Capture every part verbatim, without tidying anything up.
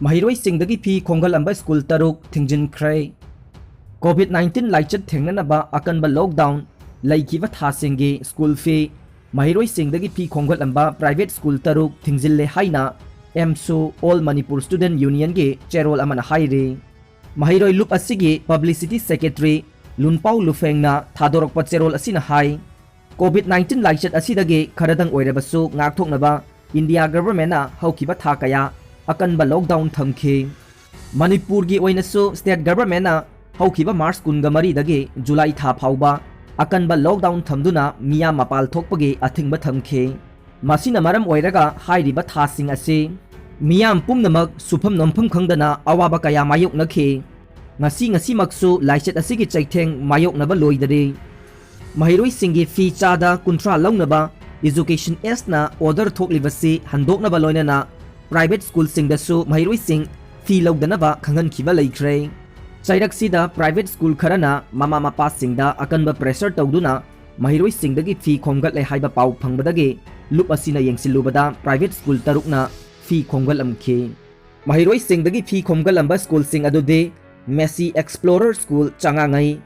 ꯃꯍꯩꯔꯣꯏꯁꯤꯡꯗꯒꯤ ꯐꯤ ꯈꯣꯝꯒꯠꯂꯝꯕ school ꯇꯔꯨꯛ ꯊꯤꯡꯖꯤꯟꯈ꯭ꯔꯦ꯫ COVID nineteen ꯂꯥꯏꯆꯠ ꯊꯦꯡꯅꯅꯕ ꯑꯀꯟꯕ ꯂꯣꯛꯗꯥꯎꯟ ꯂꯩꯈꯤꯕ ꯊꯥꯁꯤꯡꯒꯤ ꯁ꯭ꯀꯨꯜ ꯐꯤ ꯃꯍꯩꯔꯣꯏꯁꯤꯡꯗꯒꯤ ꯐꯤ ꯈꯣꯝꯒꯠꯂꯝꯕ ꯄ꯭ꯔꯥꯏꯚꯦꯠ ꯁ꯭ꯀꯨꯜ ꯇꯔꯨꯛ ꯊꯤꯡꯖꯤꯜꯂꯦ ꯍꯥꯏꯅ ꯑꯦꯝꯁꯨ, ꯑꯣꯜ ꯃꯅꯤꯄꯨꯔ ꯁ꯭ꯇꯨꯗꯦꯟꯠ ꯌꯨꯅꯤꯌꯟꯒꯤ ꯆꯦꯔꯣꯜ ꯑꯃꯅ ꯍꯥꯏꯔꯤ꯫ ꯃꯍꯩꯔꯣꯏ ꯂꯨꯞ ꯑꯁꯤꯒꯤ ꯄꯕ꯭ꯂꯤꯁꯤꯇꯤ ꯁꯦꯀ꯭ꯔꯦꯇꯔꯤ ꯂꯨꯟꯄꯥꯎ ꯂꯨꯐꯦꯡꯅ ꯊꯥꯗꯣꯔꯛꯄ ꯆꯦꯔꯣꯜ ꯑꯁꯤꯅ ꯍꯥꯏ, ꯀꯣꯚꯤꯗ ꯅꯥꯏꯟꯇꯤꯟ ꯂꯥꯏꯆꯠ ꯑꯁꯤꯗꯒꯤ ꯈꯔꯗꯪ ꯑꯣꯏꯔꯕꯁꯨ ꯉꯥꯛꯊꯣꯛꯅꯕ ꯏꯟꯗꯤꯌꯥ ꯒꯚꯔꯟꯃꯦꯟꯠꯅ ꯍꯧꯈꯤꯕ ꯊꯥ ꯀꯌꯥ ꯑꯀꯟꯕ ꯂꯣꯛꯗꯥꯎꯟ ꯊꯝꯈꯤ꯫ ꯃꯅꯤꯄꯨꯔꯒꯤ ꯑꯣꯏꯅꯁꯨ ꯁ꯭ꯇꯦꯠ ꯒꯚꯔꯟꯃꯦꯟꯠꯅ ꯍꯧꯈꯤꯕ ꯃꯥꯔꯆ ꯀꯨꯟꯒ ꯃꯔꯤꯗꯒꯤ ꯖꯨꯂꯥꯏ ꯊꯥ ꯐꯥꯎꯕ ꯑꯀꯟꯕ ꯂꯣꯛꯗꯥꯎꯟ ꯊꯝꯗꯨꯅ ꯃꯤꯌꯥꯝ ꯃꯄꯥꯜ ꯊꯣꯛꯄꯒꯤ ꯑꯊꯤꯡꯕ ꯊꯝꯈꯤ꯫ ꯃꯁꯤꯅ ꯃꯔꯝ ꯑꯣꯏꯔꯒ ꯍꯥꯏꯔꯤꯕ ꯊꯥꯁꯤꯡ ꯑꯁꯤ ꯃꯤꯌꯥꯝ ꯄꯨꯝꯅꯃꯛ ꯁꯨꯐꯝ ꯅꯣꯝꯐꯝ ꯈꯪꯗꯅ ꯑꯋꯥꯕ ꯀꯌꯥ ꯃꯥꯌꯣꯛꯅꯈꯤ꯫ ꯉꯁꯤ ꯉꯁꯤꯃꯛꯁꯨ ꯂꯥꯏꯆꯠ ꯑꯁꯤꯒꯤ ꯆꯩꯊꯦꯡ ꯃꯥꯌꯣꯛꯅꯕ ꯂꯣꯏꯗꯔꯤ꯫ ꯃꯍꯩꯔꯣꯏꯁꯤꯡꯒꯤ ꯐꯤ ꯆꯥꯗ ꯀꯨꯟꯊ꯭ꯔꯥ ꯂꯧꯅꯕ ꯏꯖꯨꯀꯦꯁꯟ ꯑꯦꯁꯅ ꯑꯣꯔꯗꯔ ꯊꯣꯛꯂꯤꯕꯁꯤ ꯍꯟꯗꯣꯛꯅꯕ ꯂꯣꯏꯅꯅ ꯄ꯭ꯔꯥꯏꯚꯦꯠ ꯁ꯭ꯀꯨꯜꯁꯤꯡꯗꯁꯨ ꯃꯍꯩꯔꯣꯏꯁꯤꯡ ꯐꯤ ꯂꯧꯗꯅꯕ ꯈꯪꯍꯟꯈꯤꯕ ꯂꯩꯈ꯭ꯔꯦ꯫ ꯆꯩꯔꯛꯁꯤꯗ ꯄ꯭ꯔꯥꯏꯚꯦꯠ ꯁ꯭ꯀꯨꯜ ꯈꯔꯅ ꯃꯃꯥ ꯃꯄꯥꯁꯤꯡꯗ ꯑꯀꯟꯕ ꯄ꯭ꯔꯦꯁꯔ ꯇꯧꯗꯨꯅ ꯃꯍꯩꯔꯣꯏꯁꯤꯡꯗꯒꯤ ꯐꯤ ꯈꯣꯝꯒꯠꯂꯦ ꯍꯥꯏꯕ ꯄꯥꯎ ꯐꯪꯕꯗꯒꯤ ꯂꯨꯞ ꯑꯁꯤꯅ ꯌꯦꯡꯁꯤꯜꯂꯨꯕꯗ ꯄ꯭ꯔꯥꯏꯚꯦꯠ ꯁ꯭ꯀꯨꯜ ꯇꯔꯨꯛꯅ ꯐꯤ ꯈꯣꯝꯒꯠꯂꯝꯈꯤ꯫ ꯃꯍꯩꯔꯣꯏꯁꯤꯡꯗꯒꯤ ꯐꯤ ꯈꯣꯝꯒꯠꯂꯝꯕ ꯁ꯭ꯀꯨꯜꯁꯤꯡ ꯑꯗꯨꯗꯤ ꯃꯦꯁꯤ ꯑꯦꯛꯁꯄ꯭ꯂꯣꯔꯔ ꯁ꯭ꯀꯨꯜ ꯆꯉꯥꯉꯩ,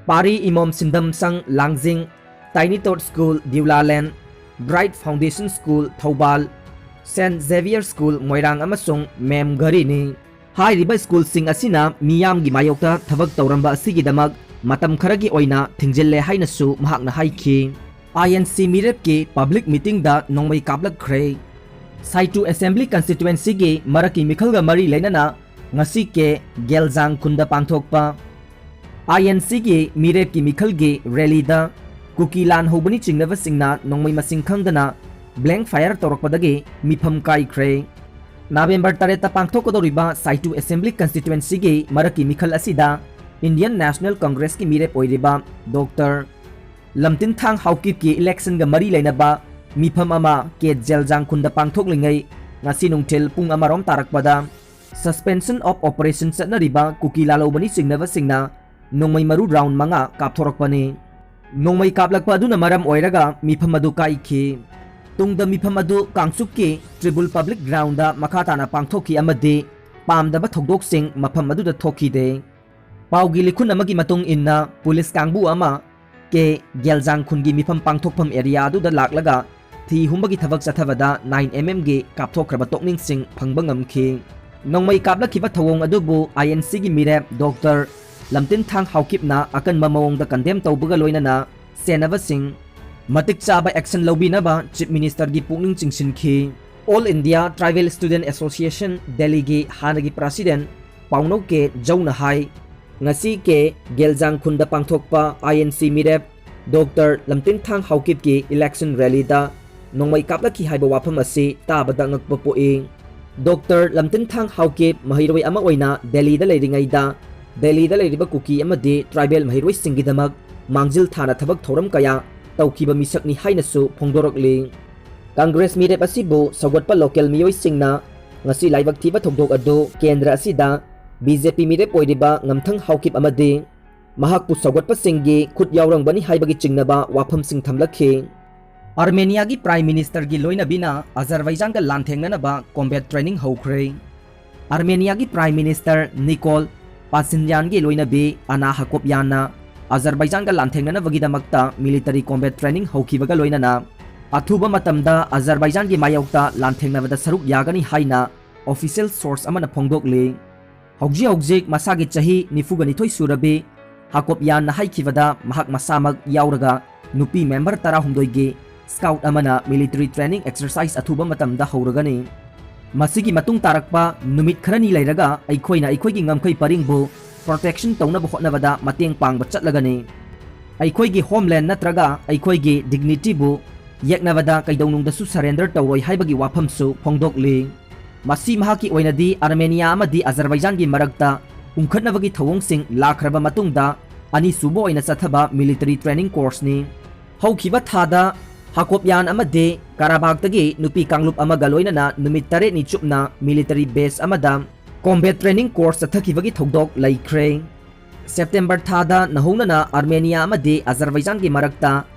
ꯄꯥꯔꯤ ꯏꯃꯣꯝ ꯁꯤꯟꯗꯝꯁꯪ Langjing, tiny tot school Deulahland, bright foundation school Thoubal, saint Xavier school Moirang ꯑꯃꯁꯨꯡ ꯃꯦꯝ ꯘꯔꯤꯅꯤ꯫ ꯍꯥꯏꯔꯤꯕ ꯁ꯭ꯀꯨꯜꯁꯤꯡ ꯑꯁꯤꯅ ꯃꯤꯌꯥꯝꯒꯤ ꯃꯥꯌꯣꯛꯇ ꯊꯕꯛ ꯇꯧꯔꯝꯕ ꯑꯁꯤꯒꯤꯗꯃꯛ ꯃꯇꯝ ꯈꯔꯒꯤ ꯑꯣꯏꯅ ꯊꯤꯡꯖꯤꯜꯂꯦ ꯍꯥꯏꯅꯁꯨ ꯃꯍꯥꯛꯅ ꯍꯥꯏꯈꯤ꯫ ꯑꯥꯏ ꯑꯦꯟ ꯁꯤ ꯃꯤꯔꯦꯞꯀꯤ ꯄꯕ꯭ꯂꯤꯛ ꯃꯤꯇꯤꯡꯗ ꯅꯣꯡꯃꯩ ꯀꯥꯞꯂꯛꯈ꯭ꯔꯦ꯫ ꯁꯥꯏꯇꯨ ꯑꯦꯁꯦꯝꯕ꯭ꯂꯤ ꯀꯟꯁꯇꯤꯇ꯭ꯋꯦꯟꯁꯤꯒꯤ ꯃꯔꯛꯀꯤ ꯃꯤꯈꯜꯒ ꯃꯔꯤ ꯂꯩꯅꯅ ꯉꯁꯤ ꯀꯦ ꯒꯦꯜꯖꯥꯡ ꯈꯨꯟꯗ ꯄꯥꯡꯊꯣꯛꯄ ꯑꯥꯏ ꯑꯦꯟ ꯁꯤꯒꯤ ꯃꯤꯔꯦꯞꯀꯤ ꯃꯤꯈꯜꯒꯤ ꯔꯦꯂꯤꯗ ꯀꯨꯀꯤ ꯂꯥꯟ ꯍꯧꯕꯅꯤ ꯆꯤꯡꯅꯕꯁꯤꯡꯅ ꯅꯣꯡꯃꯩ ꯃꯁꯤꯡ ꯈꯪꯗꯅ ꯕ꯭ꯂꯦꯡ ꯐꯥꯌꯔ ꯇꯧꯔꯛꯄꯗꯒꯤ ꯃꯤꯐꯝ ꯀꯥꯏꯈ꯭ꯔꯦ꯫ ꯅꯕꯦꯝꯕꯔ ꯇꯔꯦꯠꯇ ꯄꯥꯡꯊꯣꯛꯀꯗꯧꯔꯤꯕ ꯁꯥꯏꯇꯨ ꯑꯦꯁꯦꯝꯕ꯭ꯂꯤ ꯀꯟꯁꯇꯤꯇ꯭ꯋꯦꯟꯁꯤꯒꯤ ꯃꯔꯛꯀꯤ ꯃꯤꯈꯜ ꯑꯁꯤꯗ ꯏꯟꯗꯤꯌꯟ ꯅꯦꯁꯅꯦꯜ ꯀꯪꯒ꯭ꯔꯦꯁꯀꯤ ꯃꯤꯔꯦꯞ ꯑꯣꯏꯔꯤꯕ ꯗꯣꯛꯇꯔ ꯂꯝꯇꯤꯟꯊꯥꯡ ꯍꯥꯎꯀꯤꯞꯀꯤ ꯏꯂꯦꯛꯁꯟꯒ ꯃꯔꯤ ꯂꯩꯅꯕ ꯃꯤꯐꯝ ꯑꯃ ꯀꯦ ꯖꯦꯜꯖꯥꯡ ꯈꯨꯟꯗ ꯄꯥꯡꯊꯣꯛꯂꯤꯉꯩ ꯉꯁꯤ ꯅꯨꯡꯊꯤꯜ ꯄꯨꯡ ꯑꯃꯔꯣꯝ ꯇꯥꯔꯛꯄꯗ Suspension of Operation ꯆꯠꯅꯔꯤꯕ ꯀꯨꯀꯤ ꯂꯥꯜꯍꯧꯕꯅꯤ ꯆꯤꯡꯅꯕꯁꯤꯡꯅ ꯅꯣꯡꯃꯩ ꯃꯔꯨ ꯔꯥꯎꯟ ꯃꯉꯥ ꯀꯥꯞꯊꯣꯔꯛꯄꯅꯤ꯫ ꯅꯣꯡꯃꯩ ꯀꯥꯞꯂꯛꯄ ꯑꯗꯨꯅ ꯃꯔꯝ ꯑꯣꯏꯔꯒ ꯃꯤꯐꯝ ꯑꯗꯨ ꯀꯥꯏꯈꯤ꯫ ꯇꯨꯡꯗ ꯃꯤꯐꯝ ꯑꯗꯨ ꯀꯥꯡꯆꯨꯞꯀꯤ ꯇ꯭ꯔꯤꯕꯨꯜ ꯄꯕ꯭ꯂꯤꯛ ꯒ꯭ꯔꯥꯎꯟꯗ ꯃꯈꯥ ꯇꯥꯅ ꯄꯥꯡꯊꯣꯛꯈꯤ ꯑꯃꯗꯤ ꯄꯥꯝꯗꯕ ꯊꯧꯗꯣꯛꯁꯤꯡ ꯃꯐꯝ ꯑꯗꯨꯗ ꯊꯣꯛꯈꯤꯗꯦ꯫ ꯄꯥꯎꯒꯤ ꯂꯤꯈꯨꯟ ꯑꯃꯒꯤ ꯃꯇꯨꯡ ꯏꯟꯅ, ꯄꯨꯂꯤꯁ ꯀꯥꯡꯕꯨ ꯑꯃ ꯀꯦ ꯒꯦꯜꯖꯥꯡ ꯈꯨꯟꯒꯤ ꯃꯤꯐꯝ ꯄꯥꯡꯊꯣꯛꯐꯝ ꯑꯦꯔꯤꯌꯥ ꯑꯗꯨꯗ ꯂꯥꯛꯂꯒ ꯊꯤ ꯍꯨꯝꯕꯒꯤ ꯊꯕꯛ ꯆꯠꯊꯕꯗ ꯅꯥꯏꯟ ꯑꯦꯝ ꯑꯦꯝꯒꯤ ꯀꯥꯞꯊꯣꯛꯈ꯭ꯔꯕ ꯇꯣꯛꯅꯤꯡꯁꯤꯡ ꯐꯪꯕ ꯉꯝꯈꯤ꯫ ꯅꯣꯡꯃꯩ ꯀꯥꯞꯂꯛꯈꯤꯕ ꯊꯧꯑꯣꯡ ꯑꯗꯨꯕꯨ ꯑꯥꯏ ꯑꯦꯟ ꯁꯤꯒꯤ ꯃꯤꯔꯦꯞ ꯗꯣꯛꯇꯔ ꯂꯝꯇꯤꯟꯊꯥꯡ ꯍꯥꯎꯀꯤꯞꯅ ꯑꯀꯟꯕ ꯃꯑꯣꯡꯗ ꯀꯟꯗꯦꯝ ꯇꯧꯕꯒ ꯂꯣꯏꯅꯅ ꯁꯦꯟꯅꯕꯁꯤꯡ ꯃꯇꯤꯛ ꯆꯥꯕ ꯑꯦꯛꯁꯟ ꯂꯧꯕꯤꯅꯕ ꯆꯤꯐ ꯃꯤꯅꯤꯁꯇꯔꯒꯤ ꯄꯨꯛꯅꯤꯡ ꯆꯤꯡꯁꯤꯟꯈꯤ꯫ All India tribal student association ꯗꯦꯜꯂꯤꯒꯤ ꯍꯥꯟꯅꯒꯤ ꯄ꯭ꯔꯁꯤꯗꯦꯟꯠ ꯄꯥꯎꯅꯧ ꯀꯦ ꯖꯧꯅ ꯍꯥꯏ, ꯉꯁꯤ ꯀꯦ ꯒꯦꯜꯖꯥꯡ ꯈꯨꯟꯗ ꯄꯥꯡꯊꯣꯛꯄ ꯑꯥꯏ ꯑꯦꯟ ꯁꯤ ꯃꯤꯔꯦꯞ ꯗꯣꯛꯇꯔ ꯂꯝꯇꯤꯟꯊꯥꯡ ꯍꯥꯎꯀꯤꯞꯀꯤ ꯏꯂꯦꯛꯁꯟ ꯔꯦꯂꯤꯗ ꯅꯣꯡꯃꯩ ꯀꯥꯞꯂꯛꯈꯤ ꯍꯥꯏꯕ ꯋꯥꯐꯝ ꯑꯁꯤ ꯇꯥꯕꯗ ꯉꯛꯄ ꯄꯣꯛꯏ꯫ ꯗꯣꯛꯇꯔ ꯂꯝꯇꯤꯟꯊꯥꯡ ꯍꯥꯎꯀꯤꯞ ꯃꯍꯩꯔꯣꯏ ꯑꯃ ꯑꯣꯏꯅ ꯗꯦꯜꯂꯤꯗ ꯂꯩꯔꯤꯉꯩꯗ ꯗꯦꯜꯂꯤꯗ ꯂꯩꯔꯤꯕ ꯀꯨꯀꯤ ꯑꯃꯗꯤ ꯇ꯭ꯔꯥꯏꯕꯦꯜ ꯃꯍꯩꯔꯣꯏꯁꯤꯡꯒꯤꯗꯃꯛ ꯃꯥꯡꯖꯤꯜ ꯊꯥꯅ ꯊꯕꯛ ꯊꯧꯔꯝ ꯀꯌꯥ ꯇꯧꯈꯤꯕ ꯃꯤꯁꯛꯅꯤ ꯍꯥꯏꯅꯁꯨ ꯐꯣꯡꯗꯣꯔꯛꯂꯤ꯫ ꯀꯪꯒ꯭ꯔꯦꯁ ꯃꯤꯔꯦꯞ ꯑꯁꯤꯕꯨ ꯁꯧꯒꯠꯄ ꯂꯣꯀꯦꯜ ꯃꯤꯑꯣꯏꯁꯤꯡꯅ ꯉꯁꯤ ꯂꯥꯏꯕꯛ ꯊꯤꯕ ꯊꯧꯗꯣꯛ ꯑꯗꯨ ꯀꯦꯟꯗ꯭ꯔ ꯑꯁꯤꯗ ꯕꯤ ꯖꯦ ꯄꯤ ꯃꯤꯔꯦꯞ ꯑꯣꯏꯔꯤꯕ ꯉꯝꯊꯪ ꯍꯥꯎꯀꯤꯞ ꯑꯃꯗꯤ ꯃꯍꯥꯛꯄꯨ ꯁꯧꯒꯠꯄꯁꯤꯡꯒꯤ ꯈꯨꯠ ꯌꯥꯎꯔꯝꯒꯅꯤ ꯍꯥꯏꯕꯒꯤ ꯆꯤꯡꯅꯕ ꯋꯥꯐꯝꯁꯤꯡ ꯊꯝꯂꯛꯈꯤ꯫ ꯑꯥꯔꯃꯦꯅꯤꯌꯥꯒꯤ ꯄ꯭ꯔꯥꯏꯝ ꯃꯤꯅꯤꯁꯇꯔꯒꯤ ꯂꯣꯏꯅꯕꯤꯅ ꯑꯖꯔꯕꯥꯏꯖꯥꯟꯒ ꯂꯥꯟꯊꯦꯡꯅꯅꯕ ꯀꯣꯝꯕꯦꯠ ꯇ꯭ꯔꯦꯅꯤꯡ ꯍꯧꯈ꯭ꯔꯦ꯫ ꯑꯥꯔꯃꯦꯅꯤꯌꯥꯒꯤ ꯄ꯭ꯔꯥꯏꯝ ꯃꯤꯅꯤꯁꯇꯔ ꯅꯤꯀꯣꯜ ꯄꯥꯁꯤꯟꯌꯥꯟꯒꯤ ꯂꯣꯏꯅꯕꯤ ꯑꯅꯥ ꯍꯀꯣꯞꯌꯥꯟꯅ ꯑꯖꯔꯕꯥꯏꯖꯥꯟꯒ ꯂꯥꯟꯊꯦꯡꯅꯅꯕꯒꯤꯗꯃꯛꯇ ꯃꯤꯂꯤꯇꯔꯤ ꯀꯣꯝꯕꯦꯠ ꯇ꯭ꯔꯦꯅꯤꯡ ꯍꯧꯈꯤꯕꯒ ꯂꯣꯏꯅꯅ ꯑꯊꯨꯕ ꯃꯇꯝꯗ ꯑꯖꯔꯕꯥꯏꯖꯥꯟꯒꯤ ꯃꯥꯌꯣꯛꯇ ꯂꯥꯟꯊꯦꯡꯅꯕꯗ ꯁꯔꯨꯛ ꯌꯥꯒꯅꯤ ꯍꯥꯏꯅ ꯑꯣꯐꯤꯁꯤꯌꯦꯜ ꯁꯣꯔꯁ ꯑꯃꯅ ꯐꯣꯡꯗꯣꯛꯂꯤ꯫ ꯍꯧꯖꯤꯛ ꯍꯧꯖꯤꯛ ꯃꯁꯥꯒꯤ ꯆꯍꯤ ꯅꯤꯐꯨꯒ ꯅꯤꯊꯣꯏ ꯁꯨꯔꯕꯤ ꯍꯀꯣꯞꯌꯥꯟꯅ ꯍꯥꯏꯈꯤꯕꯗ, ꯃꯍꯥꯛ ꯃꯁꯥꯃꯛ ꯌꯥꯎꯔꯒ ꯅꯨꯄꯤ ꯃꯦꯝꯕꯔ ꯇꯔꯥꯍꯨꯝꯗꯣꯏꯒꯤ ꯁ꯭ꯀꯥꯎꯠ ꯑꯃꯅ ꯃꯤꯂꯤꯇꯔꯤ ꯇ꯭ꯔꯦꯅꯤꯡ ꯑꯦꯛꯁꯔꯁꯥꯏꯖ ꯑꯊꯨꯕ ꯃꯇꯝꯗ ꯍꯧꯔꯒꯅꯤ꯫ ꯃꯁꯤꯒꯤ ꯃꯇꯨꯡ ꯇꯥꯔꯛꯄ ꯅꯨꯃꯤꯠ ꯈꯔꯅꯤ ꯂꯩꯔꯒ ꯑꯩꯈꯣꯏꯅ ꯑꯩꯈꯣꯏꯒꯤ ꯉꯝꯈꯩ ꯄꯔꯤꯡꯕꯨ ꯄ꯭ꯔꯣꯇꯦꯛꯁꯟ ꯇꯧꯅꯕ ꯍꯣꯠꯅꯕꯗ ꯃꯇꯦꯡ ꯄꯥꯡꯕ ꯆꯠꯂꯒꯅꯤ꯫ ꯑꯩꯈꯣꯏꯒꯤ ꯍꯣꯝꯂꯦꯟ ꯅꯠꯇ꯭ꯔꯒ ꯑꯩꯈꯣꯏꯒꯤ ꯗꯤꯒꯅꯤꯇꯤꯕꯨ ꯌꯦꯛꯅꯕꯗ ꯀꯩꯗꯧꯅꯨꯡꯗꯁꯨ ꯁꯔꯦꯟꯗꯔ ꯇꯧꯔꯣꯏ ꯍꯥꯏꯕꯒꯤ ꯋꯥꯐꯝꯁꯨ ꯐꯣꯡꯗꯣꯛꯂꯤ꯫ ꯃꯁꯤ ꯃꯍꯥꯛꯀꯤ ꯑꯣꯏꯅꯗꯤ ꯑꯥꯔꯃꯦꯅꯤꯌꯥ ꯑꯃꯗꯤ ꯑꯖꯔꯕꯥꯏꯖꯥꯟꯒꯤ ꯃꯔꯛꯇ ꯎꯪꯈꯠꯅꯕꯒꯤ ꯊꯧꯑꯣꯡꯁꯤꯡ ꯂꯥꯛꯈ꯭ꯔꯕ ꯃꯇꯨꯡꯗ ꯑꯅꯤꯁꯨꯕ ꯑꯣꯏꯅ ꯆꯠꯊꯕ ꯃꯤꯂꯤꯇꯔꯤ ꯇ꯭ꯔꯦꯅꯤꯡ ꯀꯣꯔꯁꯅꯤ꯫ ꯍꯧꯈꯤꯕ ꯊꯥꯗ ꯍꯀꯣꯞꯌꯥꯟ ꯑꯃꯗꯤ ꯀꯥꯔꯥꯕꯥꯛꯇꯒꯤ ꯅꯨꯄꯤ ꯀꯥꯡꯂꯨꯞ ꯑꯃꯒ ꯂꯣꯏꯅꯅ ꯅꯨꯃꯤꯠ ꯇꯔꯦꯠꯅꯤ ꯆꯨꯞꯅ ꯃꯤꯂꯤꯇꯔꯤ ꯕꯦꯁ ꯑꯃꯗ ꯀꯣꯝꯕꯦꯠ ꯇ꯭ꯔꯦꯅꯤꯡ ꯀꯣꯔꯁ ꯆꯠꯊꯈꯤꯕꯒꯤ ꯊꯧꯗꯣꯛ ꯂꯩꯈ꯭ꯔꯦ꯫ ꯁꯦꯞꯇꯦꯝꯕꯔ ꯊꯥꯗ ꯅꯧꯍꯧꯅꯅ ꯑꯥꯔꯃꯦꯅꯤꯌꯥ ꯑꯃꯗꯤ ꯑꯖꯔꯕꯥꯏꯖꯥꯟꯒꯤ ꯃꯔꯛꯇ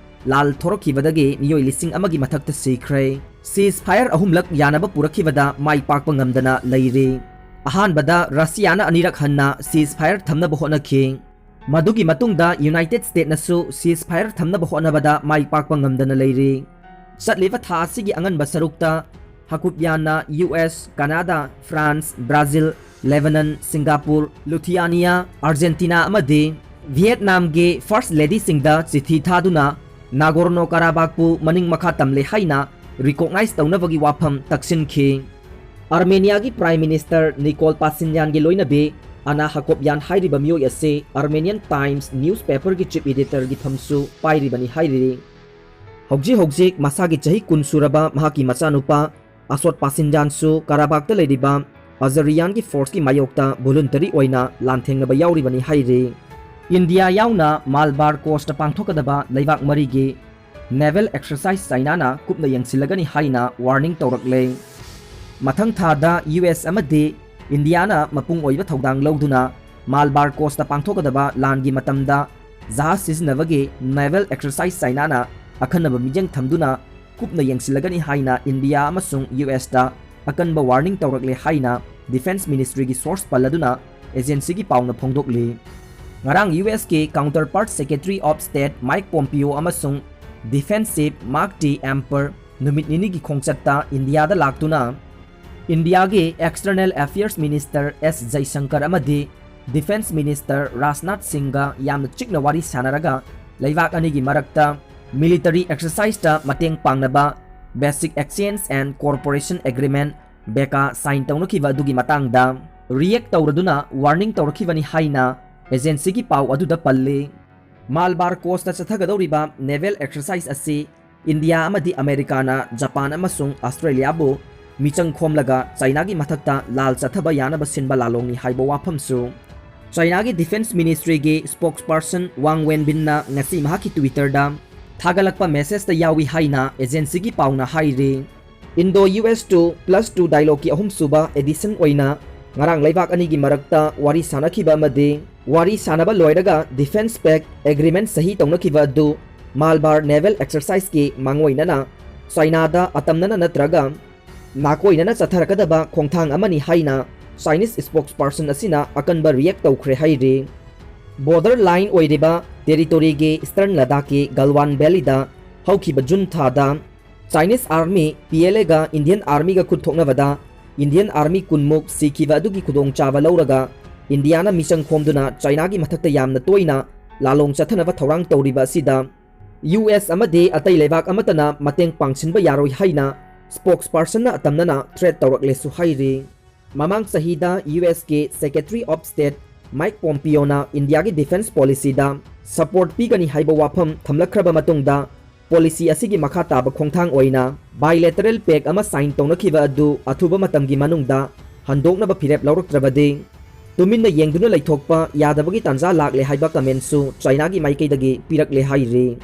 ꯂꯥꯜ ꯊꯣꯔꯛꯈꯤꯕꯗꯒꯤ ꯃꯤꯑꯣꯏ ꯂꯤꯁꯤꯡ ꯑꯃꯒꯤ ꯃꯊꯛꯇ ꯁꯤꯈ꯭ꯔꯦ꯫ Ceasefire ꯑꯍꯨꯝꯂꯛ ꯌꯥꯅꯕ ꯄꯨꯔꯛꯈꯤꯕꯗ ꯃꯥꯏ ꯄꯥꯛꯄ ꯉꯝꯗꯅ ꯂꯩꯔꯤ꯫ ꯑꯍꯥꯟꯕꯗ ꯔꯁꯤꯌꯥꯅ ꯑꯅꯤꯔꯛ ꯍꯟꯅ ceasefire ꯊꯝꯅꯕ ꯍꯣꯠꯅꯈꯤ꯫ ꯃꯗꯨꯒꯤ ꯃꯇꯨꯡꯗ ꯌꯨꯅꯥꯏꯇꯦꯗ ꯁ꯭ꯇꯦꯠꯅꯁꯨ ceasefire ꯊꯝꯅꯕ ꯍꯣꯠꯅꯕꯗ ꯃꯥꯏ ꯄꯥꯛꯄ ꯉꯝꯗꯅ ꯂꯩꯔꯤ꯫ ꯆꯠꯂꯤꯕ ꯊꯥ ꯑꯁꯤꯒꯤ ꯑꯉꯟꯕ ꯁꯔꯨꯛꯇ ꯍꯀꯨꯞꯌꯥꯟꯅ ꯌꯨ ꯑꯦꯁ, ꯀꯅꯥꯗꯥ, ꯐ꯭ꯔꯥꯟꯁ, ꯕ꯭ꯔꯥꯖꯤꯜ, ꯂꯦꯕꯅꯟ, ꯁꯤꯡꯒꯥꯄꯨꯔ, ꯂꯨꯊꯤꯌꯥꯅꯤꯌꯥ, ꯑꯥꯔꯖꯦꯟꯇꯤꯅꯥ ꯑꯃꯗꯤ ꯚꯤꯌꯦꯠꯅꯥꯝꯒꯤ ꯐꯥꯔꯁ ꯂꯦꯗꯤꯁꯤꯡꯗ ꯆꯤꯊꯤ ꯊꯥꯗꯨꯅ ꯅꯥꯒꯣꯔꯅꯣ ꯀꯥꯔꯥꯕꯥꯛꯄꯨ ꯃꯅꯤꯡ ꯃꯈꯥ ꯇꯝꯂꯦ ꯍꯥꯏꯅ ꯔꯤꯀꯣꯛꯅꯥꯏꯖ ꯇꯧꯅꯕꯒꯤ ꯋꯥꯐꯝ ꯇꯛꯁꯤꯟꯈꯤ꯫ ꯑꯥꯔꯃꯦꯅꯤꯌꯥꯒꯤ ꯄ꯭ꯔꯥꯏꯝ ꯃꯤꯅꯤꯁꯇꯔ ꯅꯤꯀꯣꯜ ꯄꯥꯁꯤꯟꯌꯥꯟꯒꯤ ꯂꯣꯏꯅꯕꯤ ꯑꯅꯥ ꯍꯀꯣꯞꯌꯥꯟ ꯍꯥꯏꯔꯤꯕ ꯃꯤꯑꯣꯏ ꯑꯁꯤ ꯑꯥꯔꯃꯦꯅꯤꯌꯟ ꯇꯥꯏꯝꯁ ꯅ꯭ꯌꯨꯁꯄꯦꯄꯔꯒꯤ ꯆꯤꯐ ꯏꯗꯤꯇꯔꯒꯤ ꯐꯝꯁꯨ ꯄꯥꯏꯔꯤꯕꯅꯤ ꯍꯥꯏꯔꯤ꯫ ꯍꯧꯖꯤꯛ ꯍꯧꯖꯤꯛ ꯃꯁꯥꯒꯤ ꯆꯍꯤ ꯀꯨꯟ ꯁꯨꯔꯕ ꯃꯍꯥꯛꯀꯤ ꯃꯆꯥꯅꯨꯄꯥ ꯑꯁꯣꯠ ꯄꯥꯁꯤꯟꯖꯥꯟꯁꯨ ꯀꯥꯔꯥꯕꯥꯛꯇ ꯂꯩꯔꯤꯕ ꯑꯖꯔꯤꯌꯥꯟꯒꯤ ꯐꯣꯔꯁꯀꯤ ꯃꯥꯌꯣꯛꯇ ꯚꯣꯂꯨꯟꯇꯔꯤ ꯑꯣꯏꯅ ꯂꯥꯟꯊꯦꯡꯅꯕ ꯌꯥꯎꯔꯤꯕꯅꯤ ꯍꯥꯏꯔꯤ꯫ ꯏꯟꯗꯤꯌꯥ ꯌꯥꯎꯅ ꯃꯥꯜꯕꯥꯔ ꯀꯣꯁꯇ ꯄꯥꯡꯊꯣꯛꯀꯗꯕ ꯂꯩꯕꯥꯛ ꯃꯔꯤꯒꯤ ꯅꯦꯚꯦꯜ ꯑꯦꯛꯁꯔꯁꯥꯏꯖ ꯆꯥꯏꯅꯥꯅ ꯀꯨꯞꯅ ꯌꯦꯡꯁꯤꯜꯂꯒꯅꯤ ꯍꯥꯏꯅ ꯋꯥꯔꯅꯤꯡ ꯇꯧꯔꯛꯂꯦ꯫ ꯃꯊꯪ ꯊꯥꯗ ꯌꯨ ꯑꯦꯁ ꯑꯃꯗꯤ ꯏꯟꯗꯤꯌꯥꯅ ꯃꯄꯨꯡ ꯑꯣꯏꯕ ꯊꯧꯗꯥꯡ ꯂꯧꯗꯨꯅ ꯃꯥꯜꯕꯥꯔ ꯀꯣꯁꯇ ꯄꯥꯡꯊꯣꯛꯀꯗꯕ ꯂꯥꯟꯒꯤ ꯃꯇꯝꯗ ꯖꯍꯥꯖ ꯁꯤꯖꯤꯟꯅꯕꯒꯤ ꯅꯦꯚꯦꯜ ꯑꯦꯛꯁꯔꯁꯥꯏꯖ ꯆꯥꯏꯅꯥꯅ ꯑꯈꯟꯅꯕ ꯃꯤꯠꯌꯦꯡ ꯊꯝꯗꯨꯅ ꯀꯨꯞꯅ ꯌꯦꯡꯁꯤꯜꯂꯒꯅꯤ ꯍꯥꯏꯅ ꯏꯟꯗꯤꯌꯥ ꯑꯃꯁꯨꯡ ꯌꯨ ꯑꯦꯁꯇ ꯑꯀꯟꯕ ꯋꯥꯔꯅꯤꯡ ꯇꯧꯔꯛꯂꯦ ꯍꯥꯏꯅ ꯗꯤꯐꯦꯟꯁ ꯃꯤꯅꯤꯁꯇ꯭ꯔꯤꯒꯤ ꯁꯣꯔꯁ ꯄꯜꯂꯗꯨꯅ ꯑꯦꯖꯦꯟꯁꯤꯒꯤ ꯄꯥꯎꯅ ꯐꯣꯡꯗꯣꯛꯂꯤ꯫ ꯉꯔꯥꯡ ꯌꯨ ꯑꯦꯁꯀꯤ counterpart secretary of state Mike Pompeo ꯑꯃꯁꯨꯡ defence chief Mark T Esper ꯅꯨꯃꯤꯠ ꯅꯤꯅꯤꯒꯤ ꯈꯣꯡꯆꯠꯇ ꯏꯟꯗꯤꯌꯥꯗ ꯂꯥꯛꯇꯨꯅ ꯏꯟꯗꯤꯌꯥꯒꯤ external affairs minister S Jaishankar ꯑꯃꯗꯤ ꯗꯤꯐꯦꯟꯁ ꯃꯤꯅꯤꯁꯇꯔ ꯔꯥꯖꯅꯥꯊ ꯁꯤꯡꯒ ꯌꯥꯝꯅ ꯆꯤꯛꯅ ꯋꯥꯔꯤ ꯁꯥꯟꯅꯔꯒ ꯂꯩꯕꯥꯛ ꯑꯅꯤꯒꯤ ꯃꯔꯛꯇ ꯃꯤꯂꯤꯇꯔꯤ ꯑꯦꯛꯁꯔꯁꯥꯏꯖꯇ ꯃꯇꯦꯡ ꯄꯥꯡꯅꯕ Basic Exchange and Cooperation Agreement, BECA, sign ꯇꯧꯅꯈꯤꯕ ꯑꯗꯨꯒꯤ ꯃꯇꯥꯡꯗ ꯔꯤꯌꯦꯛ ꯇꯧꯔꯗꯨꯅ ꯋꯥꯔꯅꯤꯡ ꯇꯧꯔꯛꯈꯤꯕꯅꯤ ꯍꯥꯏꯅ ꯑꯦꯖꯦꯟꯁꯤꯒꯤ ꯄꯥꯎ ꯑꯗꯨꯗ ꯄꯜꯂꯤ꯫ ꯃꯥꯜꯕꯥꯔ ꯀꯣꯁꯇ ꯆꯠꯊꯒꯗꯧꯔꯤꯕ ꯅꯦꯚꯦꯜ ꯑꯦꯛꯁꯔꯁꯥꯏꯖ ꯑꯁꯤ ꯏꯟꯗꯤꯌꯥ ꯑꯃꯗꯤ ꯑꯃꯦꯔꯤꯀꯥꯅ ꯖꯄꯥꯟ ꯑꯃꯁꯨꯡ ꯑꯁꯇ꯭ꯔꯦꯂꯤꯌꯥꯕꯨ ꯃꯤꯆꯪ ꯈꯣꯝꯂꯒ ꯆꯥꯏꯅꯥꯒꯤ ꯃꯊꯛꯇ ꯂꯥꯜ ꯆꯠꯊꯕ ꯌꯥꯅꯕ ꯁꯤꯟꯕ ꯂꯥꯂꯣꯡꯅꯤ ꯍꯥꯏꯕ ꯋꯥꯐꯝꯁꯨ꯫ ꯆꯥꯏꯅꯥꯒꯤ ꯗꯤꯐꯦꯟꯁ ꯃꯤꯅꯤꯁꯇ꯭ꯔꯤꯒꯤ ꯁ꯭ꯄꯣꯛꯁꯄꯔꯁꯟ ꯋꯥꯡ ꯋꯦꯟꯕꯤꯟꯅ ꯉꯁꯤ ꯃꯍꯥꯛꯀꯤ ꯇ꯭ꯋꯤꯇꯔꯗ ꯊꯥꯒꯠꯂꯛꯄ ꯃꯦꯁꯦꯖꯇ ꯌꯥꯎꯏ ꯍꯥꯏꯅ ꯑꯦꯖꯦꯟꯁꯤꯒꯤ ꯄꯥꯎꯅ ꯍꯥꯏꯔꯤ꯫ Indo U S two plus two ꯗꯥꯏꯂꯣꯒꯀꯤ ꯑꯍꯨꯝꯁꯨꯕ ꯑꯦꯗꯤꯁꯟ ꯑꯣꯏꯅ ꯉꯔꯥꯡ ꯂꯩꯕꯥꯛ ꯑꯅꯤꯒꯤ ꯃꯔꯛꯇ ꯋꯥꯔꯤ ꯁꯥꯅꯈꯤꯕ ꯑꯃꯗꯤ ꯋꯥꯔꯤ ꯁꯥꯅꯕ ꯂꯣꯏꯔꯒ ꯗꯤꯐꯦꯟꯁ ꯄꯦꯛ ꯑꯦꯒ꯭ꯔꯤꯃꯦꯟꯠ ꯁꯍꯤ ꯇꯧꯅꯈꯤꯕ ꯑꯗꯨ Malabar Naval Exercise-ꯀꯤ ꯃꯥꯡꯑꯣꯏꯅꯅ ꯆꯥꯏꯅꯥꯗ ꯑꯇꯝꯅꯅ ꯅꯠꯇ꯭ꯔꯒ ꯅꯥꯀꯣꯏꯅꯅ ꯆꯠꯊꯔꯛꯀꯗꯕ ꯈꯣꯡꯊꯥꯡ ꯑꯃꯅꯤ ꯍꯥꯏꯅ Chinese spokesperson ꯑꯁꯤꯅ ꯑꯀꯟꯕ react ꯇꯧꯈ꯭ꯔꯦ ꯍꯥꯏꯔꯤ꯫ Border line ꯑꯣꯏꯔꯤꯕ territory-ꯒꯤ Eastern Ladakh-ꯀꯤ Galwan Valley-ꯗ ꯍꯧꯈꯤꯕ June ꯊꯥꯗ Chinese Army, P L A-ꯒ Indian Army-ꯒ ꯈꯨꯠ ꯊꯣꯛꯅꯕꯗ Indian Army ꯀꯨꯟꯃꯨꯛ ꯁꯤꯈꯤꯕ ꯑꯗꯨꯒꯤ ꯈꯨꯗꯣꯡꯆꯥꯕ ꯂꯧꯔꯒ India-ꯅ ꯃꯤꯆꯪ ꯈꯣꯝꯗꯨꯅ ꯆꯥꯏꯅꯥꯒꯤ ꯃꯊꯛꯇ ꯌꯥꯝꯅ ꯇꯣꯏꯅ ꯂꯥꯂꯣꯡ ꯆꯠꯊꯅꯕ ꯊꯧꯔꯥꯡ ꯇꯧꯔꯤꯕ ꯑꯁꯤꯗ U S ꯑꯃꯗꯤ ꯑꯇꯩ ꯂꯩꯕꯥꯛ ꯑꯃꯠꯇꯅ ꯃꯇꯦꯡ ꯄꯥꯡꯁꯤꯟꯕ ꯌꯥꯔꯣꯏ ꯍꯥꯏꯅ spokesperson-ꯅ ꯑꯇꯝꯅꯅ threat ꯇꯧꯔꯛꯂꯦꯁꯨ ꯍꯥꯏꯔꯤ꯫ ꯃꯃꯥꯡ ꯆꯍꯤꯗ U S-ꯀꯤ Secretary of State Mike Pompeo-ꯅ India-ꯒꯤ defence policy-ꯗ support ꯄꯤꯒꯅꯤ ꯍꯥꯏꯕ ꯋꯥꯐꯝ ꯊꯝꯂꯛꯈ꯭ꯔꯕ ꯃꯇꯨꯡꯗ, policy ꯑꯁꯤꯒꯤ ꯃꯈꯥ ꯇꯥꯕ ꯈꯣꯡꯊꯥꯡ ꯑꯣꯏꯅ bilateral pact ꯑꯃ sign ꯇꯧꯅꯈꯤꯕ ꯑꯗꯨ ꯑꯊꯨꯕ ꯃꯇꯝꯒꯤ ꯃꯅꯨꯡꯗ ꯍꯟꯗꯣꯛꯅꯕ ꯐꯤꯔꯦꯞ ꯂꯧꯔꯛꯇ꯭ꯔꯕꯗꯤ ꯇꯨꯃꯤꯟꯅ ꯌꯦꯡꯗꯨꯅ ꯂꯩꯊꯣꯛꯄ ꯌꯥꯗꯕꯒꯤ ꯇꯥꯟꯖꯥ ꯂꯥꯛꯂꯦ ꯍꯥꯏꯕ comment-ꯁꯨ ꯆꯥꯏꯅꯥꯒꯤ ꯃꯥꯏꯀꯩꯗꯒꯤ ꯄꯤꯔꯛꯂꯦ ꯍꯥꯏꯔꯤ꯫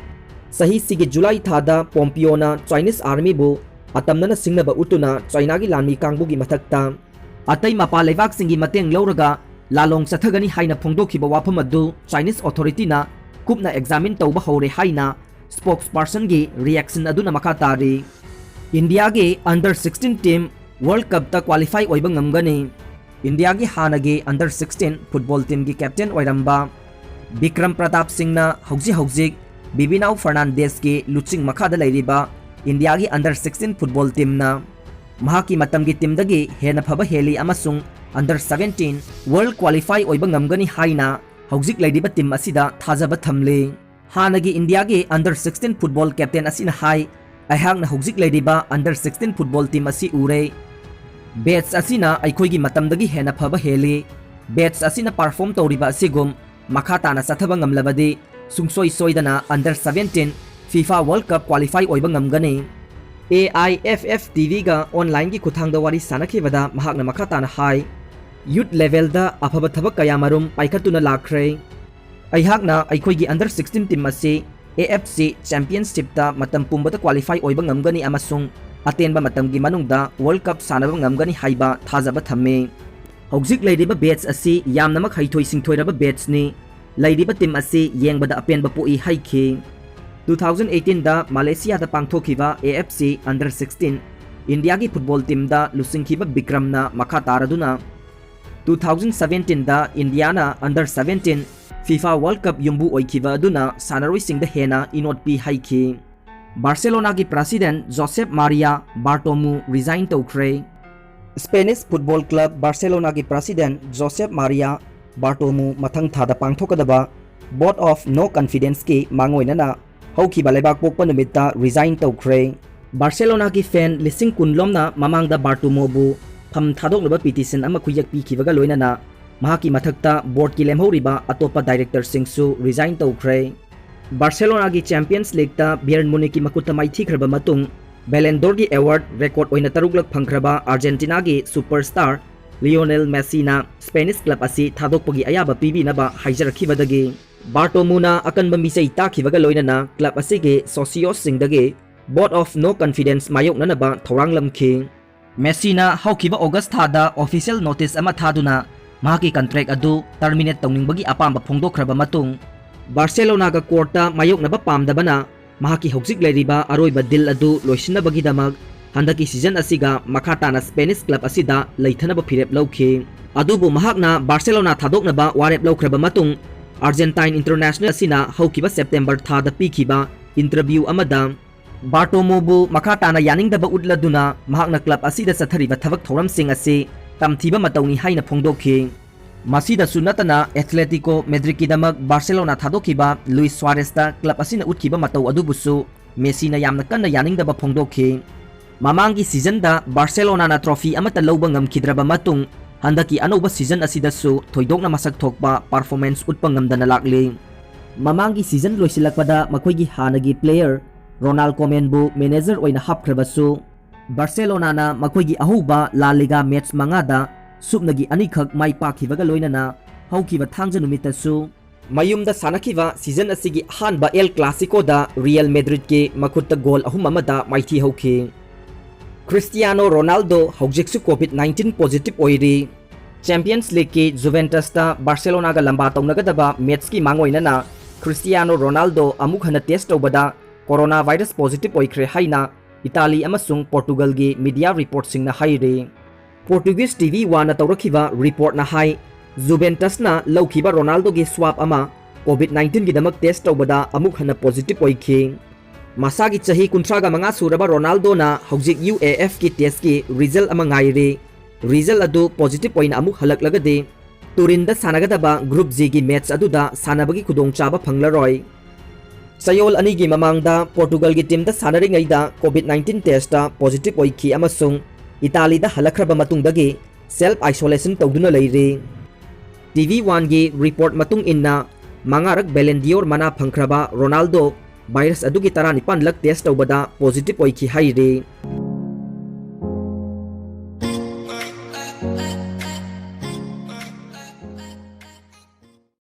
ꯆꯍꯤꯁꯤꯒꯤ July ꯊꯥꯗ Pompeo-ꯅ Chinese Army-ꯕꯨ ꯑꯇꯝꯅꯅ ꯁꯤꯡꯅꯕ ꯎꯠꯇꯨꯅ ꯆꯥꯏꯅꯥꯒꯤ ꯂꯥꯟꯃꯤ ꯀꯥꯡꯕꯨꯒꯤ ꯃꯊꯛꯇ ꯑꯇꯩ ꯃꯄꯥꯟ ꯂꯩꯕꯥꯛꯁꯤꯡꯒꯤ ꯃꯇꯦꯡ ꯂꯧꯔꯒ ꯂꯥꯂꯣꯡ ꯆꯠꯊꯒꯅꯤ ꯍꯥꯏꯅ ꯐꯣꯡꯗꯣꯛꯈꯤꯕ ꯋꯥꯐꯝ ꯑꯗꯨ Chinese authority-ꯅ ꯀꯨꯞꯅ examine ꯇꯧꯕ ꯍꯧꯔꯦ ꯍꯥꯏꯅ spokesperson-ꯒꯤ reaction ꯑꯗꯨꯅ ꯃꯈꯥ ꯇꯥꯔꯤ꯫ India-ꯒꯤ under sixteen team World Cup-ꯇ qualify ꯑꯣꯏꯕ ꯉꯝꯒꯅꯤ꯫ India-ꯒꯤ ꯍꯥꯟꯅꯒꯤ under sixteen football team-ꯒꯤ captain ꯑꯣꯏꯔꯝꯕ ꯕꯤꯀ꯭ꯔꯝ ꯄ꯭ꯔꯇꯥꯞ ꯁꯤꯡꯅ ꯍꯧꯖꯤꯛ ꯍꯧꯖꯤꯛ ꯕꯤꯕꯤꯅꯥꯎ ꯐꯔꯅꯥꯟꯗꯦꯁꯀꯤ ꯂꯨꯆꯤꯡ ꯃꯈꯥꯗ ꯂꯩꯔꯤꯕ India-ꯒꯤ under sixteen football team-ꯅ ꯃꯍꯥꯛꯀꯤ ꯃꯇꯝꯒꯤ team-ꯗꯒꯤ ꯍꯦꯟꯅ ꯐꯕ ꯍꯦꯜꯂꯤ ꯑꯃꯁꯨꯡ under seventeen World qualify ꯑꯣꯏꯕ ꯉꯝꯒꯅꯤ ꯍꯥꯏꯅ ꯍꯧꯖꯤꯛ ꯂꯩꯔꯤꯕ team ꯑꯁꯤꯗ ꯊꯥꯖꯕ ꯊꯝꯂꯤ꯫ ꯍꯥꯟꯅꯒꯤ India-ꯒꯤ under sixteen football captain ꯑꯁꯤꯅ ꯍꯥꯏ, "ꯑꯩꯍꯥꯛꯅ ꯍꯧꯖꯤꯛ ꯂꯩꯔꯤꯕ under sixteen football team ꯑꯁꯤ ꯎꯔꯦ꯫ Batch ꯑꯁꯤꯅ ꯑꯩꯈꯣꯏꯒꯤ ꯃꯇꯝꯗꯒꯤ ꯍꯦꯟꯅ ꯐꯕ ꯍꯦꯜꯂꯤ꯫ Batch ꯑꯁꯤꯅ perform ꯇꯧꯔꯤꯕ ꯑꯁꯤꯒꯨꯝ ꯃꯈꯥ ꯇꯥꯅ ꯆꯠꯊꯕ ꯉꯝꯂꯕꯗꯤ ꯁꯨꯡꯁꯣꯏ ꯁꯣꯏꯗꯅ under seventeen FIFA World Cup qualify ꯑꯣꯏꯕ ꯉꯝꯒꯅꯤ"꯫ A I F F T V-ꯒ online-ꯒꯤ ꯈꯨꯠꯊꯥꯡꯗ ꯋꯥꯔꯤ ꯁꯥꯟꯅꯈꯤꯕꯗ ꯃꯍꯥꯛꯅ ꯃꯈꯥ ꯇꯥꯅ ꯍꯥꯏ, "Youth level-ꯗ ꯑꯐꯕ ꯊꯕꯛ ꯀꯌꯥ ꯃꯔꯨꯝ ꯄꯥꯏꯈꯠꯇꯨꯅ ꯂꯥꯛꯈ꯭ꯔꯦ꯫ ꯑꯩꯍꯥꯛꯅ ꯑꯩꯈꯣꯏꯒꯤ under sixteen team ꯑꯁꯤ A F C Championship-ꯇ ꯃꯇꯝ ꯄꯨꯝꯕꯗ qualify ꯑꯣꯏꯕ ꯉꯝꯒꯅꯤ ꯑꯃꯁꯨꯡ ꯑꯇꯦꯟꯕ ꯃꯇꯝꯒꯤ ꯃꯅꯨꯡꯗ World Cup ꯁꯥꯟꯅꯕ ꯉꯝꯒꯅꯤ ꯍꯥꯏꯕ ꯊꯥꯖꯕ ꯊꯝꯃꯤ꯫ ꯍꯧꯖꯤꯛ ꯂꯩꯔꯤꯕ batch ꯑꯁꯤ ꯌꯥꯝꯅꯃꯛ ꯍꯩꯊꯣꯏ ꯁꯤꯡꯊꯣꯏꯔꯕ batch-ꯅꯤ꯫ ꯂꯩꯔꯤꯕ team ꯑꯁꯤ ꯌꯦꯡꯕꯗ ꯑꯄꯦꯟꯕ ꯄꯣꯛꯏ" ꯍꯥꯏꯈꯤ꯫ Two thousand eighteen ꯗ ꯃꯥꯂꯦꯁꯤꯌꯥꯗ ꯄꯥꯡꯊꯣꯛꯈꯤꯕ A F C Under sixteen India ꯒꯤ football team ꯗ ꯂꯨꯆꯤꯡꯈꯤꯕ ꯕꯤꯀ꯭ꯔꯝꯅ ꯃꯈꯥ ꯇꯥꯔꯗꯨꯅ two thousand seventeen ꯗ India ꯅ Under seventeen FIFA World Cup ꯌꯨꯝꯕꯨ ꯑꯣꯏꯈꯤꯕ ꯑꯗꯨꯅ ꯁꯥꯟꯅꯔꯣꯏꯁꯤꯡꯗ ꯍꯦꯟꯅ ꯏꯅꯣꯠ ꯄꯤ ꯍꯥꯏꯈꯤ꯫ ꯕꯥꯔꯁꯦꯂꯣꯅꯥꯒꯤ president Josep Maria Bartomeu resign ꯇꯧꯈ꯭ꯔꯦ꯫ Spanish football club ꯕꯥꯔꯁꯦꯂꯣꯅꯥꯒꯤ president ꯖꯣꯁꯦꯞ ꯃꯥꯔꯤꯌꯥ ꯕꯥꯔꯇꯣꯃꯨ ꯃꯊꯪ ꯊꯥꯗ ꯄꯥꯡꯊꯣꯛꯀꯗꯕ vote of no confidence ꯀꯤ ꯃꯥꯡꯑꯣꯏꯅꯅ ꯍꯧꯈꯤꯕ ꯂꯩꯕꯥꯛꯄꯣꯛꯄ ꯅꯨꯃꯤꯠꯇ resign ꯇꯧꯈ꯭ꯔꯦ꯫ ꯕꯥꯔꯁꯦꯂꯣꯅꯥꯒꯤ fan ꯂꯤꯁꯤꯡ ꯀꯨꯟ ꯂꯣꯝꯅ ꯃꯃꯥꯡꯗ ꯕꯥꯔꯇꯣꯃꯣꯕꯨ ꯐꯝ ꯊꯥꯗꯣꯛꯅꯕ petition ꯑꯃ ꯈꯨꯌꯦꯛ ꯄꯤꯈꯤꯕꯒ ꯂꯣꯏꯅꯅ ꯃꯍꯥꯛꯀꯤ ꯃꯊꯛꯇ board ꯀꯤ ꯂꯦꯝꯍꯧꯔꯤꯕ ꯑꯇꯣꯞꯄ director ꯁꯤꯡꯁꯨ resign ꯇꯧꯈ꯭ꯔꯦ꯫ ꯕꯥꯔꯁꯦꯂꯣꯅꯥꯒꯤ Champions League ꯇ Bayern Munich ꯀꯤ ꯃꯈꯨꯠꯇ ꯃꯥꯏꯊꯤꯈ꯭ꯔꯕ ꯃꯇꯨꯡ, Ballon d'Or ꯒꯤ award record ꯑꯣꯏꯅ ꯇꯔꯨꯛꯂꯛ ꯐꯪꯈ꯭ꯔꯕ ꯑꯥꯔꯖꯦꯟꯇꯤꯅꯥꯒꯤ superstar ꯂꯤꯑꯣꯅꯦꯜ ꯃꯦꯁꯤꯅ Spanish club ꯑꯁꯤ ꯊꯥꯗꯣꯛꯄꯒꯤ ꯑꯌꯥꯕ ꯄꯤꯕꯤꯅꯕ ꯍꯥꯏꯖꯔꯛꯈꯤꯕꯗꯒꯤ, ꯕꯥꯔꯇꯣꯃꯨꯅ ꯑꯀꯟꯕ ꯃꯤꯆꯩ ꯇꯥꯈꯤꯕꯒ ꯂꯣꯏꯅꯅ club ꯑꯁꯤꯒꯤ socios ꯁꯤꯡꯗꯒꯤ vote of no confidence ꯃꯥꯌꯣꯛꯅꯅꯕ ꯊꯧꯔꯥꯡꯂꯝꯈꯤ꯫ ꯃꯦꯁꯤꯅ ꯍꯧꯈꯤꯕ August ꯊꯥꯗ official notice ꯑꯃ ꯊꯥꯗꯨꯅ ꯃꯍꯥꯛꯀꯤ contract ꯑꯗꯨ terminate ꯇꯧꯅꯤꯡꯕꯒꯤ ꯑꯄꯥꯝꯕ ꯐꯣꯡꯗꯣꯛꯈ꯭ꯔꯕ ꯃꯇꯨꯡ, ꯕꯥꯔꯁꯦꯂꯣꯅꯥꯒ court ꯇ ꯃꯥꯌꯣꯛꯅꯕ ꯄꯥꯝꯗꯕꯅ ꯃꯍꯥꯛꯀꯤ ꯍꯧꯖꯤꯛ ꯂꯩꯔꯤꯕ ꯑꯔꯣꯏꯕ deal ꯑꯗꯨ ꯂꯣꯏꯁꯤꯟꯅꯕꯒꯤꯗꯃꯛ ꯍꯟꯗꯛꯀꯤ season ꯑꯁꯤꯒ ꯃꯈꯥ ꯇꯥꯅ Spanish club ꯑꯁꯤꯗ ꯂꯩꯊꯅꯕ ꯐꯤꯔꯦꯞ ꯂꯧꯈꯤ꯫ ꯑꯗꯨꯕꯨ ꯃꯍꯥꯛꯅ ꯕꯥꯔꯁꯦꯂꯣꯅꯥ ꯊꯥꯗꯣꯛꯅꯕ ꯋꯥꯔꯦꯞ ꯂꯧꯈ꯭ꯔꯕ ꯃꯇꯨꯡ, Argentine international ꯑꯁꯤꯅ ꯍꯧꯈꯤꯕ September ꯊꯥꯗ ꯄꯤꯈꯤꯕ interview ꯑꯃꯗ ꯕꯥꯔꯇꯣꯃꯣꯕꯨ ꯃꯈꯥ ꯇꯥꯅ ꯌꯥꯅꯤꯡꯗꯕ ꯎꯠꯂꯗꯨꯅ ꯃꯍꯥꯛꯅ club ꯑꯁꯤꯗ ꯆꯠꯊꯔꯤꯕ ꯊꯕꯛ ꯊꯧꯔꯝꯁꯤꯡ ꯑꯁꯤ ꯇꯝꯊꯤꯕ ꯃꯇꯧꯅꯤ ꯍꯥꯏꯅ ꯐꯣꯡꯗꯣꯛꯈꯤ꯫ ꯃꯁꯤꯗꯁꯨ ꯅꯠꯇꯅ, Atletico Madrid ꯀꯤꯗꯃꯛ ꯕꯥꯔꯁꯦꯂꯣꯅꯥ ꯊꯥꯗꯣꯛꯈꯤꯕ ꯂꯨꯏꯁ ꯁ꯭ꯋꯥꯔꯦꯁꯇ club ꯑꯁꯤꯅ ꯎꯠꯈꯤꯕ ꯃꯇꯧ ꯑꯗꯨꯕꯨꯁꯨ ꯃꯦꯁꯤꯅ ꯌꯥꯝꯅ ꯀꯟꯅ ꯌꯥꯅꯤꯡꯗꯕ ꯐꯣꯡꯗꯣꯛꯈꯤ꯫ ꯃꯃꯥꯡꯒꯤ season ꯗ ꯕꯥꯔꯁꯦꯂꯣꯅꯥꯅ trophy ꯑꯃꯠꯇ ꯂꯧꯕ ꯉꯝꯈꯤꯗ꯭ꯔꯕ ꯃꯇꯨꯡ, ꯍꯟꯗꯛꯀꯤ ꯑꯅꯧꯕ season ꯑꯁꯤꯗꯁꯨ ꯊꯣꯏꯗꯣꯛꯅ ꯃꯁꯛ ꯊꯣꯛꯄ performance ꯎꯠꯄ ꯉꯝꯗꯅ ꯂꯥꯛꯂꯤ꯫ ꯃꯃꯥꯡꯒꯤ season ꯂꯣꯏꯁꯤꯜꯂꯛꯄꯗ ꯃꯈꯣꯏꯒꯤ ꯍꯥꯟꯅꯒꯤ player ꯔꯣꯅꯥꯜ ꯀꯣꯃꯦꯟꯕꯨ manager ꯑꯣꯏꯅ ꯍꯥꯞꯈ꯭ꯔꯕꯁꯨ, ꯕꯥꯔꯁꯦꯂꯣꯅꯥꯅ ꯃꯈꯣꯏꯒꯤ ꯑꯍꯧꯕ La Liga match ꯃꯉꯥꯗ ꯁꯨꯞꯅꯒꯤ ꯑꯅꯤꯈꯛ ꯃꯥꯏ ꯄꯥꯛꯈꯤꯕꯒ ꯂꯣꯏꯅꯅ ꯍꯧꯈꯤꯕ ꯊꯥꯡꯖ ꯅꯨꯃꯤꯠꯇꯁꯨ ꯃꯌꯨꯝꯗ ꯁꯥꯟꯅꯈꯤꯕ season ꯑꯁꯤꯒꯤ ꯑꯍꯥꯟꯕ El Clasico ꯗ Real Madrid ꯀꯤ ꯃꯈꯨꯠꯇ goal ꯑꯍꯨꯝ ꯑꯃꯗ ꯃꯥꯏꯊꯤꯍꯧꯈꯤ꯫ ꯈ꯭ꯔꯤꯁꯇꯤꯌꯥꯅꯣ ꯔꯣꯅꯥꯜꯗꯣ ꯍꯧꯖꯤꯛꯁꯨ COVID nineteen positive ꯑꯣꯏꯔꯤ꯫ Champions League ꯀꯤ Juventus ꯇ ꯕꯥꯔꯁꯦꯂꯣꯅꯥꯒ ꯂꯝꯕꯥ ꯇꯧꯅꯒꯗꯕ match ꯀꯤ ꯃꯥꯡꯑꯣꯏꯅꯅ ꯈ꯭ꯔꯤꯁꯇꯤꯌꯥꯅꯣ ꯔꯣꯅꯥꯜꯗꯣ ꯑꯃꯨꯛ ꯍꯟꯅ ꯇꯦꯁ ꯇꯧꯕꯗ ꯀꯣꯔꯣꯅꯥ ꯚꯥꯏꯔꯁ ꯄꯣꯖꯤꯇꯤꯚ ꯑꯣꯏꯈ꯭ꯔꯦ ꯍꯥꯏꯅ ꯏꯇꯥꯂꯤ ꯑꯃꯁꯨꯡ ꯄꯣꯔꯇꯨꯒꯜꯒꯤ ꯃꯤꯗꯤꯌꯥ ꯔꯤꯄꯣꯔꯠꯁꯤꯡꯅ ꯍꯥꯏꯔꯤ꯫ ꯄꯣꯔꯇꯨꯒꯤꯁ ꯇꯤ ꯚꯤ ꯋꯥꯟꯅ ꯇꯧꯔꯛꯈꯤꯕ ꯔꯤꯄꯣꯔꯠꯅ ꯍꯥꯏ, ꯖꯨꯚꯦꯟꯇꯁꯅ ꯂꯧꯈꯤꯕ ꯔꯣꯅꯥꯜꯗꯣꯒꯤ ꯁ꯭ꯋꯥꯞ ꯑꯃ ꯀꯣꯚꯤꯗ ꯅꯥꯏꯟꯇꯤꯟꯒꯤꯗꯃꯛ ꯇꯦꯁ ꯇꯧꯕꯗ ꯑꯃꯨꯛ ꯍꯟꯅ ꯄꯣꯖꯤꯇꯤꯚ ꯑꯣꯏꯈꯤ꯫ ꯃꯁꯥꯒꯤ ꯆꯍꯤ ꯀꯨꯟꯊ꯭ꯔꯥꯒ ꯃꯉꯥ ꯁꯨꯔꯕ ꯔꯣꯅꯥꯜꯗꯣꯅ ꯍꯧꯖꯤꯛ ꯌꯨ ꯑꯦ ꯑꯦꯐꯀꯤ ꯇꯦꯁꯀꯤ ꯔꯤꯖꯜ ꯑꯃ ꯉꯥꯏꯔꯤ꯫ ꯔꯤꯖꯜ ꯑꯗꯨ ꯄꯣꯖꯤꯇꯤꯚ ꯑꯣꯏꯅ ꯑꯃꯨꯛ ꯍꯜꯂꯛꯂꯒꯗꯤ ꯇꯨꯔꯤꯟꯗ ꯁꯥꯟꯅꯒꯗꯕ ꯒ꯭ꯔꯨꯞ ꯖꯤꯒꯤ ꯃꯦꯆ ꯑꯗꯨꯗ ꯁꯥꯟꯅꯕꯒꯤ ꯈꯨꯗꯣꯡꯆꯥꯕ ꯐꯪꯂꯔꯣꯏ꯫ ꯆꯌꯣꯜ ꯑꯅꯤꯒꯤ ꯃꯃꯥꯡꯗ ꯄꯣꯔꯇꯨꯒꯜꯒꯤ ꯇꯤꯝꯗ ꯁꯥꯟꯅꯔꯤꯉꯩꯗ ꯀꯣꯚꯤꯗ ꯅꯥꯏꯟꯇꯤꯟ ꯇꯦꯁꯇ ꯄꯣꯖꯤꯇꯤꯚ ꯑꯣꯏꯈꯤ ꯑꯃꯁꯨꯡ ꯏꯇꯥꯂꯤꯗ ꯍꯜꯂꯛꯈ꯭ꯔꯕ ꯃꯇꯨꯡꯗꯒꯤ ꯁꯦꯜꯐ ꯑꯥꯏꯁꯣꯂꯦꯁꯟ ꯇꯧꯗꯨꯅ ꯂꯩꯔꯤ꯫ ꯇꯤ ꯚꯤ ꯋꯥꯟꯒꯤ ꯔꯤꯄꯣꯔꯠ ꯃꯇꯨꯡ ꯏꯟꯅ, ꯃꯉꯥꯔꯛ ꯕꯦꯂꯦꯟ ꯗꯤꯑꯣꯔ ꯃꯅꯥ ꯐꯪꯈ꯭ꯔꯕ ꯔꯣꯅꯥꯜꯗꯣ ꯚꯥꯏꯔꯁ ꯑꯗꯨꯒꯤ ꯇꯔꯥꯅꯤꯄꯥꯟꯂꯛ ꯇꯦꯁ ꯇꯧꯕꯗ ꯄꯣꯖꯤꯇꯤꯚ ꯑꯣꯏꯈꯤ ꯍꯥꯏꯔꯤ꯫